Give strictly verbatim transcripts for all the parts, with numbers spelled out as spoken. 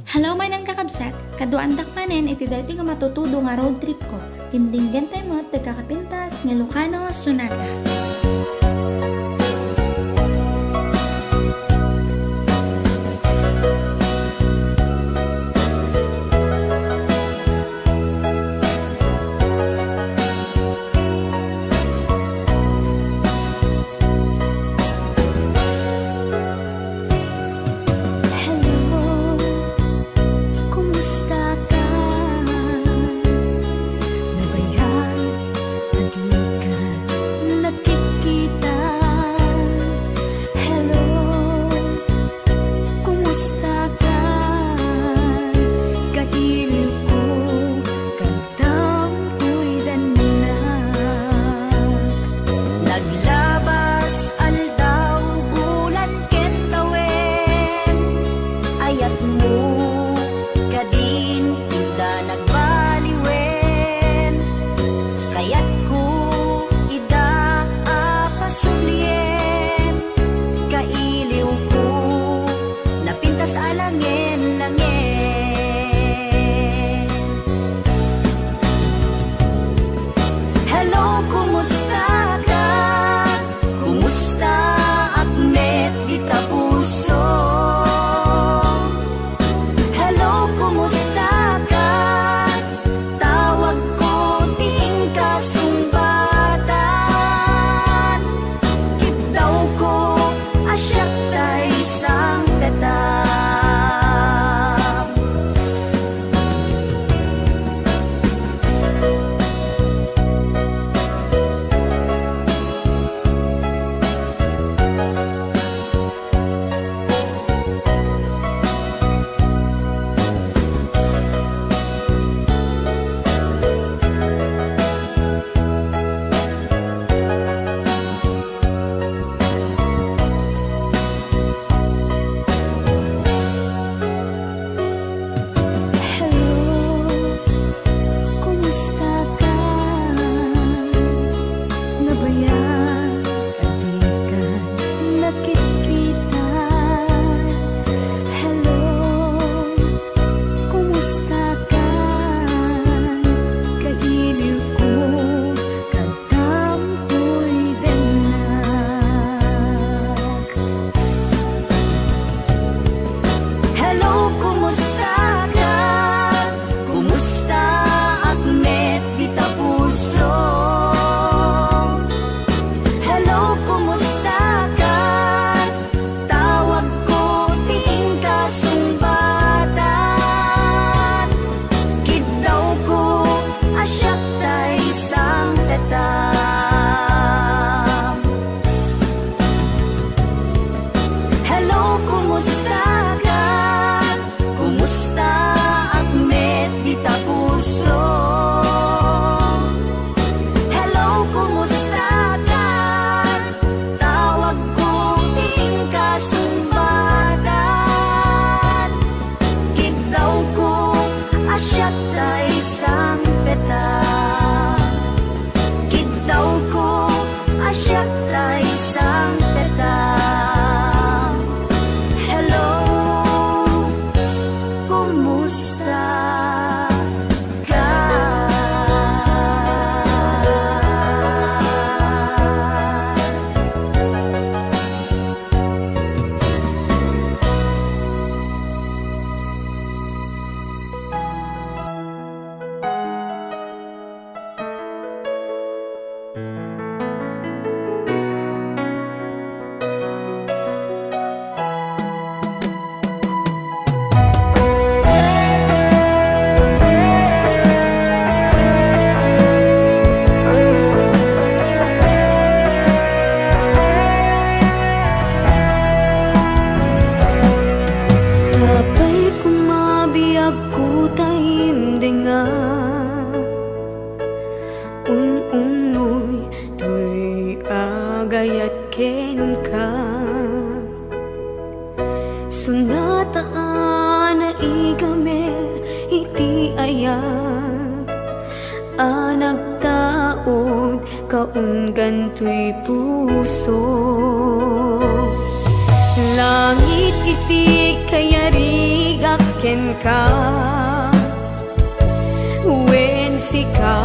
Hello manen kakabsat, kaduaandak manen iti daytoy nga matutudo nga road trip ko. Dingdinggen tayo met ti kakapintas nga Ilocano Sonata. Hello, kumusta ka? Nabayan a di ka nakikita. Hello, kumusta ka? Kailiw ko, kadampoy dannak. Naglabas aldaw, bulan ken tawen, ayatmo kadin, inda nagbaliwen. Kayatko ida a pasublien, kailiwko, napintas a langen-langen. Hello, kumusta ka? Kumusta ak met dita puso? Hello, kumusta ka? Tawagko ti inka sungbatan. Kiddawko a siak tay sangpetam. Hello, kumusta ka? Nabayan a di ka nakikita. Hello, kumusta ka? Kailiwko, kadampoy dannak. Hello, kumusta ka? Kumusta ak met dita puso? Hello, kumusta ka? Tawagko ti inka sungbatan. Kiddawko a siak tay sangpetam. Hello, kumusta ka? Kumusta ak met dita puso? Hello, kumusta ka? Tawagko ti inka sungbatan. Kiddawko a siak tay sangpetam. Kiddawko a siak tay sangpetam. Hello, kumusta ka? Sapay koma biagko ta imdengngak. Un-unnoy toy agayat kenka. Sonata a naigamer iti ayat a nagtaud kaunggan toy puso. Langit iti kayarigak kenka, wen sika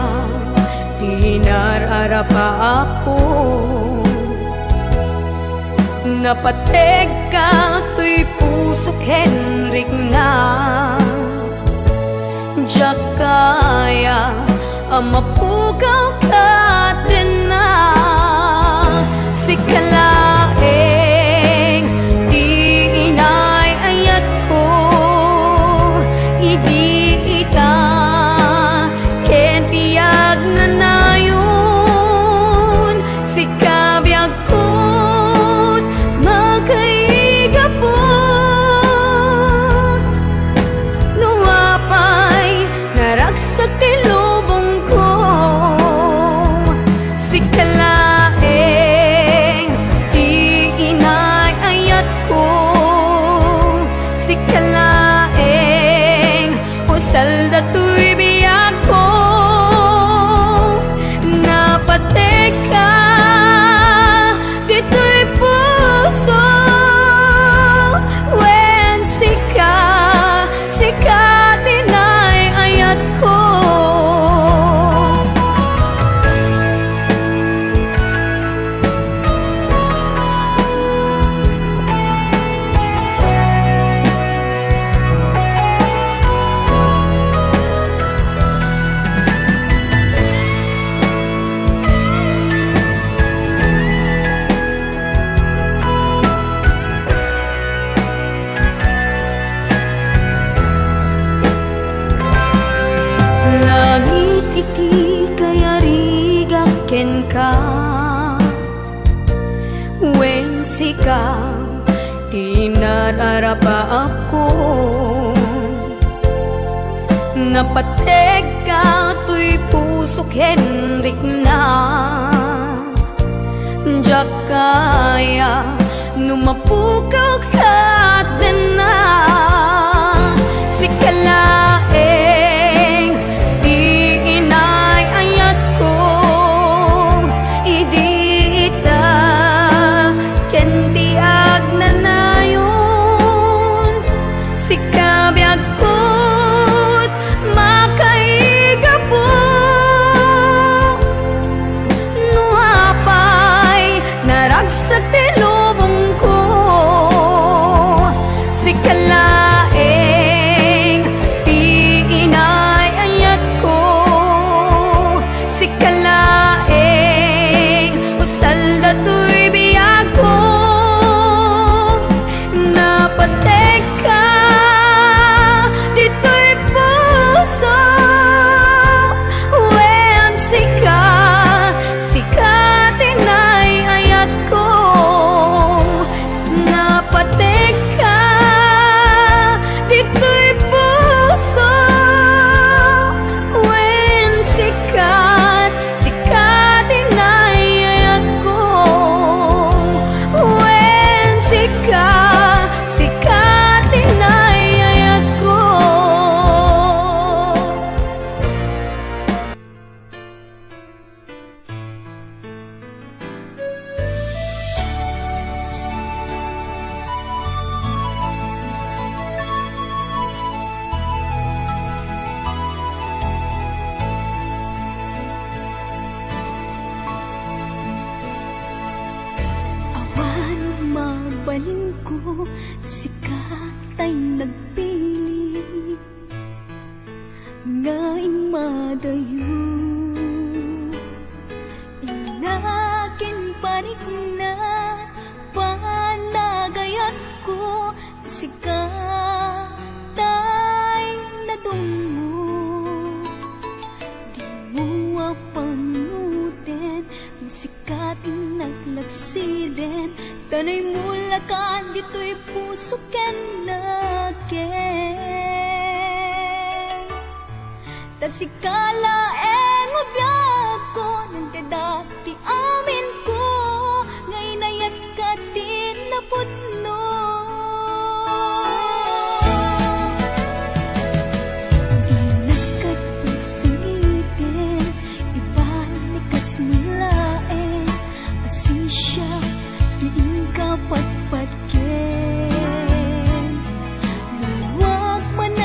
ti nar-arap a Apo. Napategka toy pusok ken rikna, diak kaya a mapukaw kadena. Sika laeng ti inay-ayatko, idi ita ken ti agnanayon. Sika biag ket makaigapu. No apay naragsak ti lubongko, sika laeng ti inay-ayatko. Sika laeng usal datoy biagko. Napategka ditoy puso, wen sika, sika ti inay-ayatko. Langit iti kayarigak kenka, wen sika ti nar-arap a Apo. Napategka toy puso ken rikna, diak kaya no mapukaw kadena. Sika laeng ti inay-ayatko, idi ita ken ti agnanayon. Sika biag ket makaigapu. No apay naragsak ti lubongko, sika laeng ti inay-ayatko. Sika laeng usal datoy biagko. Napategka ditoy puso, wen sika, sika ti inay-ayatko. Napategka ditoy puso, wen sika, sika ti inay-ayatko. Wen sika, sika ti inay-ayatko. Awan mabalinko, sika tay nagpili nga immadayo. Inna ken parikna, panagayatko, sika tay nadummo. Dimo a panunoten, sika ti naglagsiden, ta naimulakan ditoy puso ken nakem. Ta sika laeng a biagko, nagdada ti aminko, nga inayatka ti napudno. Dinak ket pagsangiten, ibalik kas malaen, asisia ti inka patpatken. Luwag man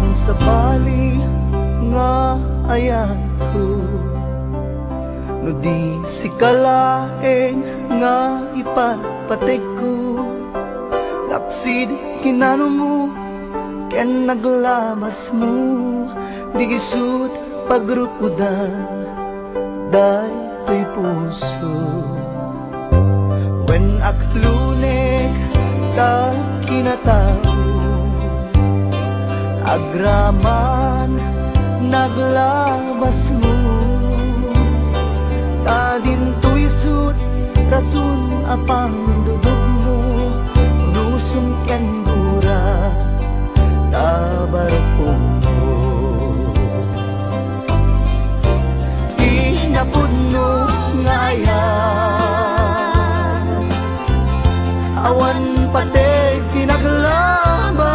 Sabali nga ayatko, no di sika laeng nga ipatpategko, laksid kinanomo ken naglabasmo, di isut' pagrukodan daytoy puso. Wen, aklunek ta kinatao, agraman naglabasmo, ta dinto isut' rason a pangdudugmo, nusum ken gura ta barukmo. Ti napudno nga ayat, awan pateg ti naglabas,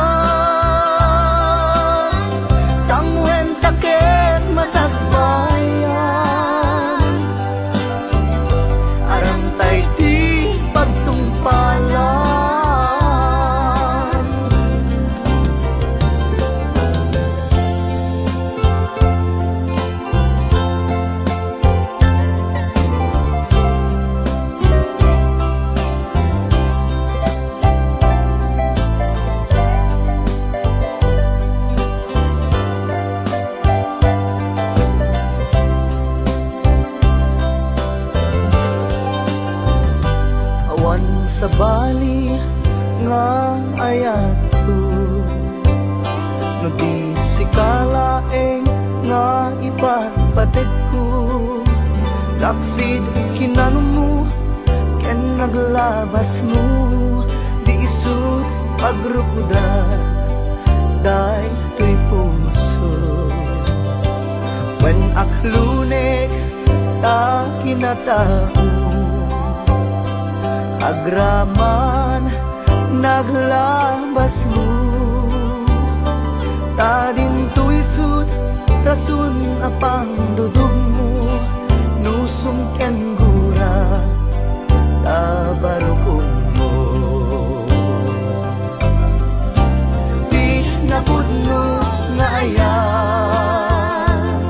sanguen ta ket masagbayan. Aramtay ti pagtungpalan. Awan sabali nga ayatko, no di sika laeng nga ipatpategko, laksid kinanomo ken naglabasmo, di isut' pagrukodan daytoy puso. Wen, aklunek ta kinatao, agraman naglabasmo, ta dinto isut' rason a pangdudugmo, nusum ken gura ta barukmo. Ti napudno nga ayat,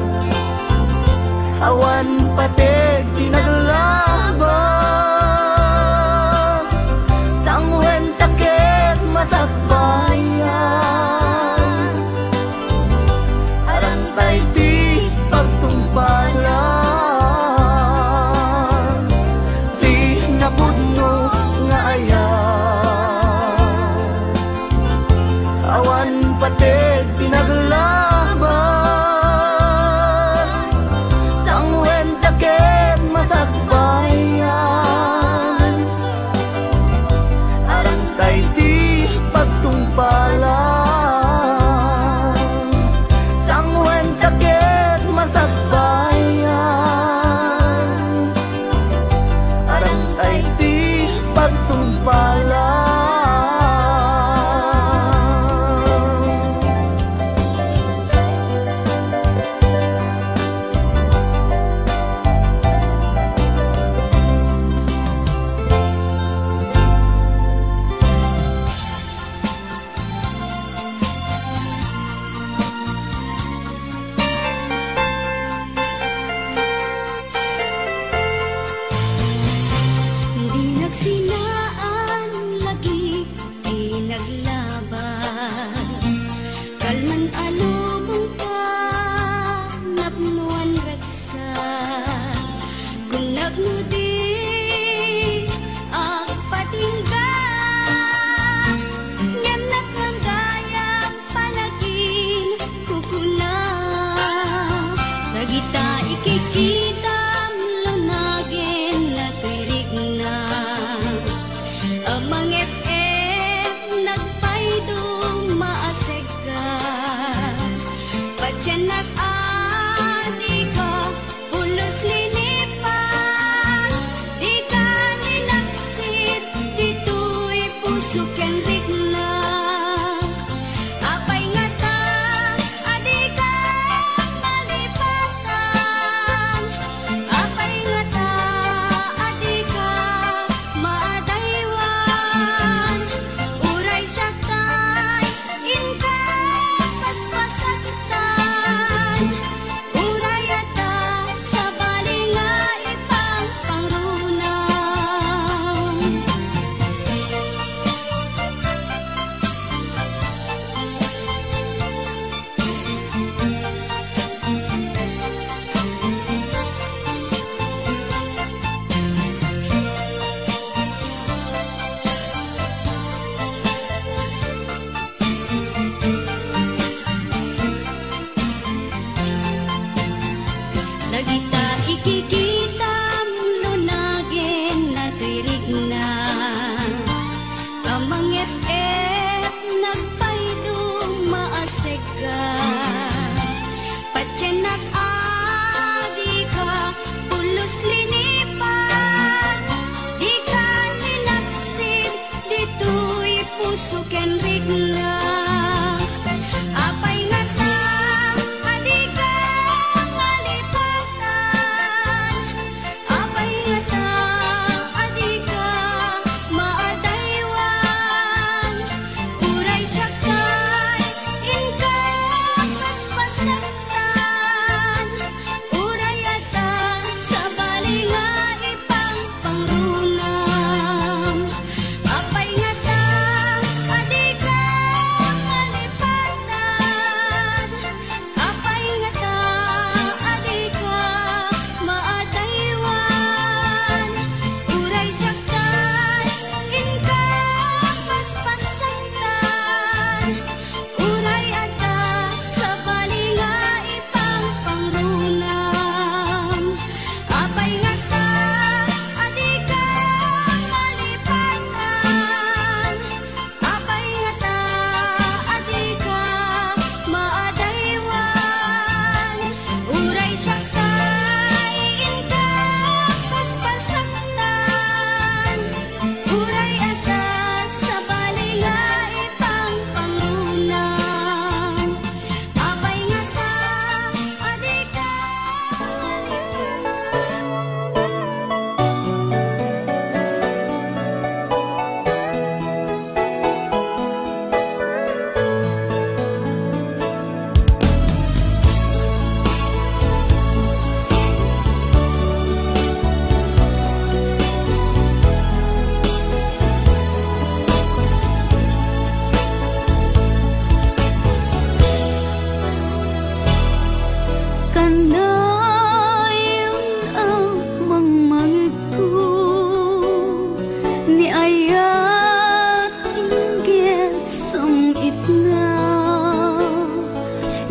awan pateg ti naglabas, sanguen ta ket masagbayan. Aramtay ti pagtungpalan, ti napudno nga ayat. Awan pateg ti naglabas, sanguen ta ket masagbayan. Aramtay ti pagtungpalan, sanguen ta ket masagbayan. Aramtay ti pagtungpalan. Di nagsinaan lagi ti naglabas, kalman a lubongta, napnoan ragsak. Kunnak no di agpatingga, ngem nakanggayam panaginkukuna. Dagita ikikitam lunagen a ti rikna, a mangep-ep nagpaydong maasegka. Patiennak a dika pulos linipat, dika linaksid ditoy puso ken rikna. Apay ngata a dika malipatan? Apay ngata a dika maadaywan? Uray siak tay inka paspas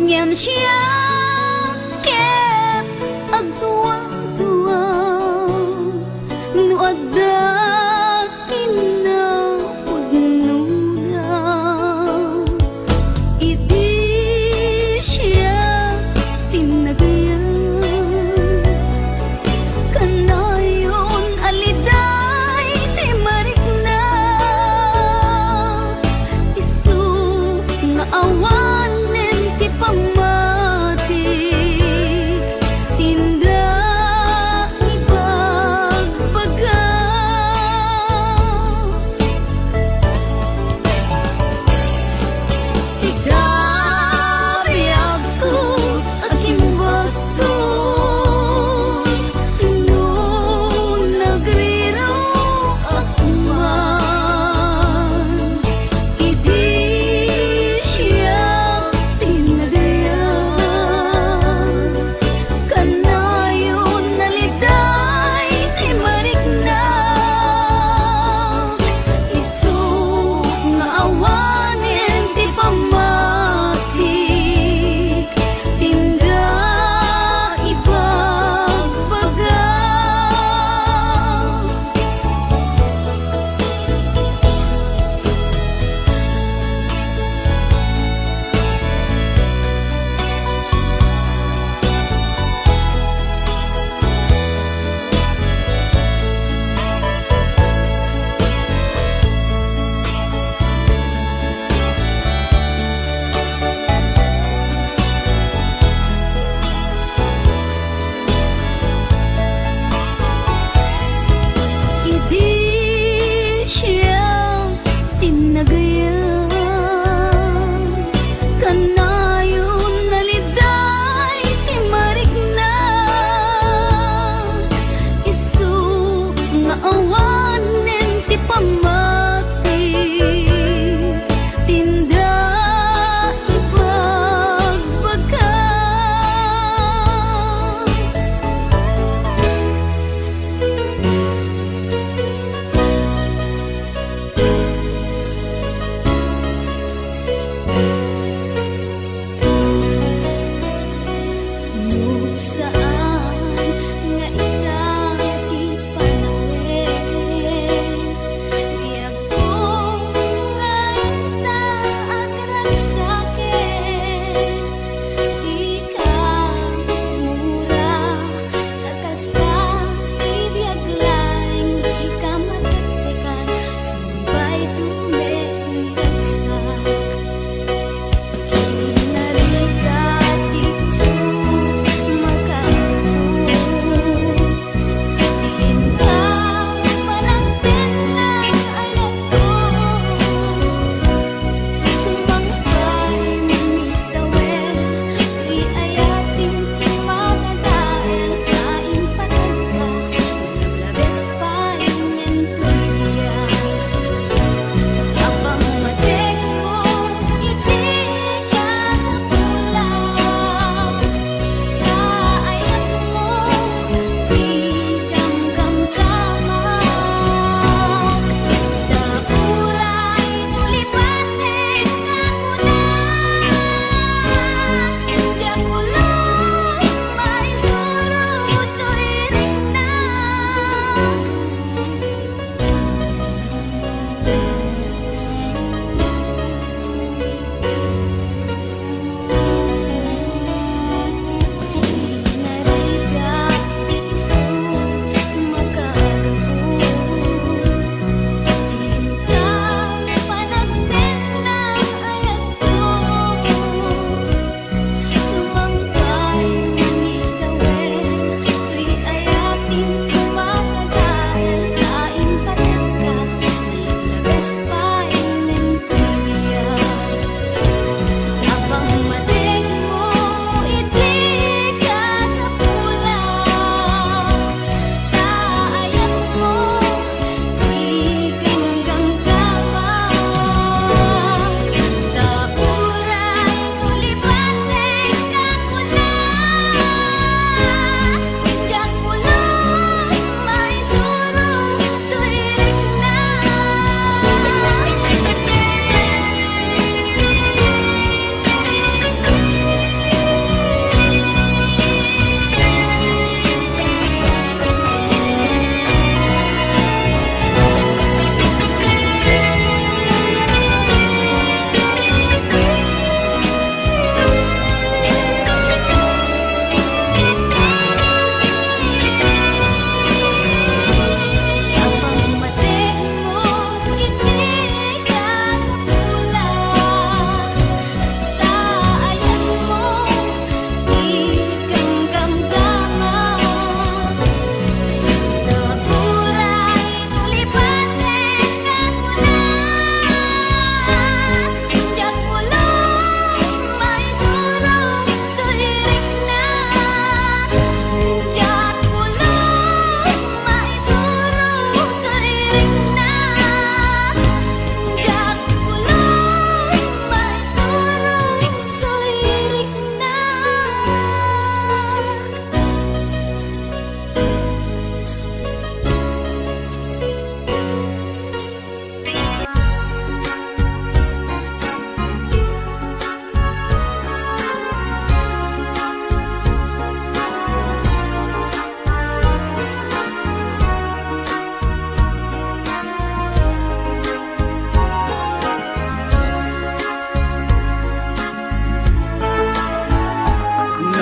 Ngem siak ket agduaduaw no adda kinapudnona. Idi siak ti nagyan, kanayon a liday ti marikna. Isu nga awanen ti pammati, inda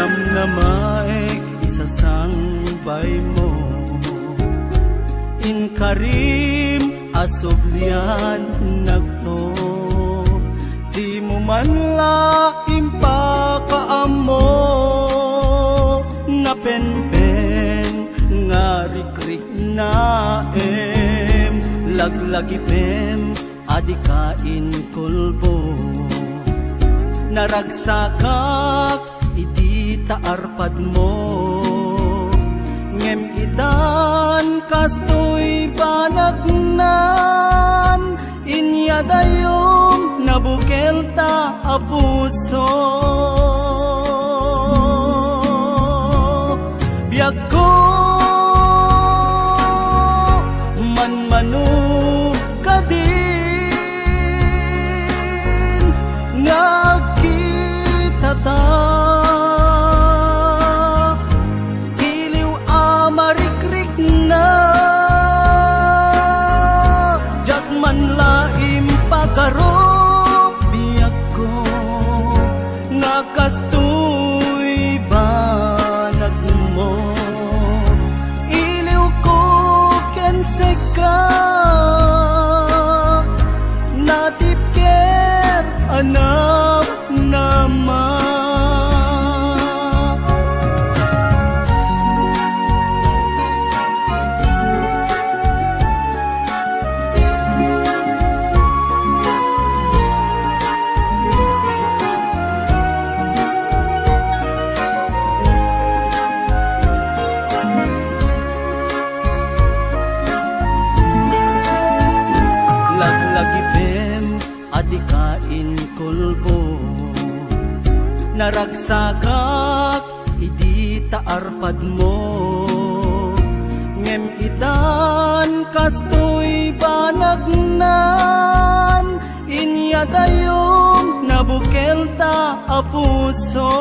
Namnamaek isasangbaymo, inkarim a subliannakto. Dimo man la impakaammo, napenpen nga rikriknaem, laglagipem a dika inkulbo. Naragsakak idi ta arpadmo, ngem itan kastoy banagnan, inyadayom nabukel ta a puso. Biagko, manmano kadin nga agkitata. Iliw a marikrikna, diak man la impagarup, biagko, nga kastoy banagmo. Iliwko ken sika, natipker a namnama. Laglagipem a dika inkulbo. Naragsakak idi ta arpadmo. Ngem itan kastoy banagnan, inyadayom nabukel ta a puso.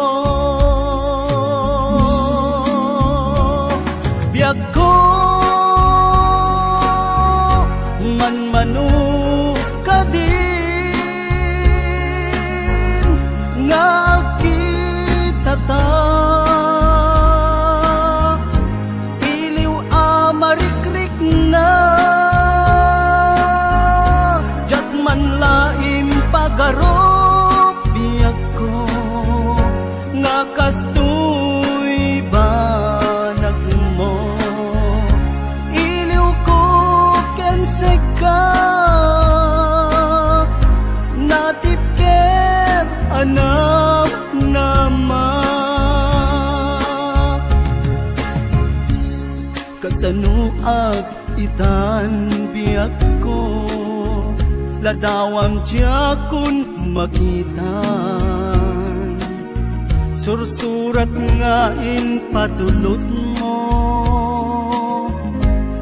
Biagko, manmano kadin nga agkitata. Iliw a marikrikna, diak man la impagarup, biagko, nga kastoy banagmo. Iliwko ken sika, natipker a namnama. Kasano ak itan, biagko, ladawam diakon makitan. Sursurat nga impatulotmo,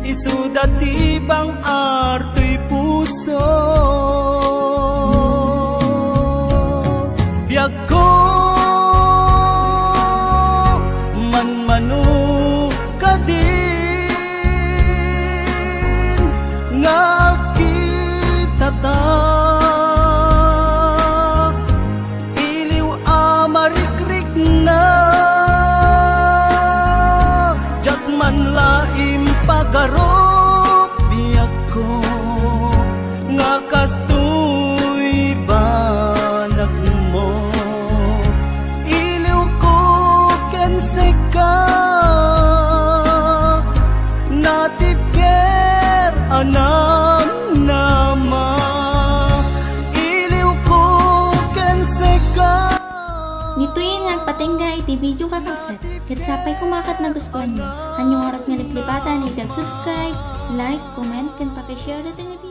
isuda ti bang-ar toy puso. Biagko, manmano kadin nga agkitata. Iliw a marikrikna, diak man la impagarup, biagko, nga kastoy banagmo. Iliwko ken sika, natipker a namnama. Iliwko ken sika. Ditoyen nga agpatingga iti video, kakabsat, ket sapay koma ket nagustuanyo. Ania ngarud nga liplipatan iti ag-subscribe, like, comment, ken pakishare ditoy nga video.